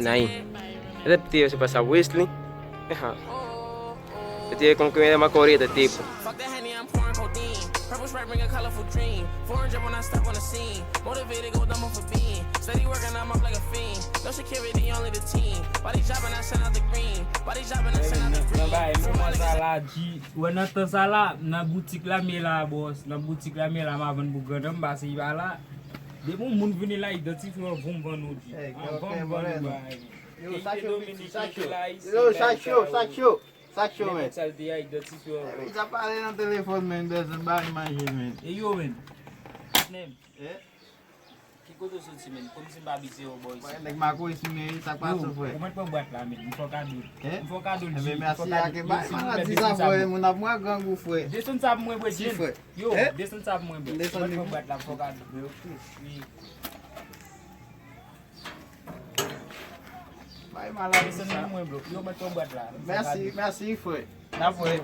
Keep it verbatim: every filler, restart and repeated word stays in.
Naï. Ese piti yo se pa sa Wesley. Eha. Piti yo konn kwenye ma corriente tipo. Fuck the Henny, I'm pouring codeine. Purple Sprite bring a colorful dream. Foreign drip when I step on the scene. Motivated, go dumb for being. Steady working, I'm up like a fiend. No security, only the team. Body dropping, I send out the green. Body dropping, I send out the green. Nan bagay, nan sa la, G. Wè nan tan sa la, nan boutik la, men la, boss. Nan boutik la, men la, m a vann pou grandam, m pase pa la. Depi yon moun vini la, idantifye w anvan m vann ou, G. Anvan m vann ou bagay. Yo, sa cho, Piti, sa cho. Yo, sa cho, sa cho. Sa cho, men. Sa l te a idantifye w anvan. Sa pale nan telefòn, men, bezwen bay manje, men. E yo, men. Nem. Eh? Ki kote w soti, men? Kòmsi m pa abitye wè w bò isi. Nèg Makoris, men, sa k pase, frè? Ou mèt pran bwat la, men. M fè w kado. Eh? M fè w kado, Ebyen, G. mèsi, ake bay maladi sa, frè. Moun ap mwen grangou, frè. Desann sa pou mwen, bwè. Ti frè. Yo, Eh? desann sa pou mwen, bwè. Desann Ou mèt li. Pran bwat la, m fè w kado. Wi. Bay maladi Desann sa. Pou mwen, bro. Yo, mèt pran bwat la. Mèsi, mèsi, frè. N ap wè.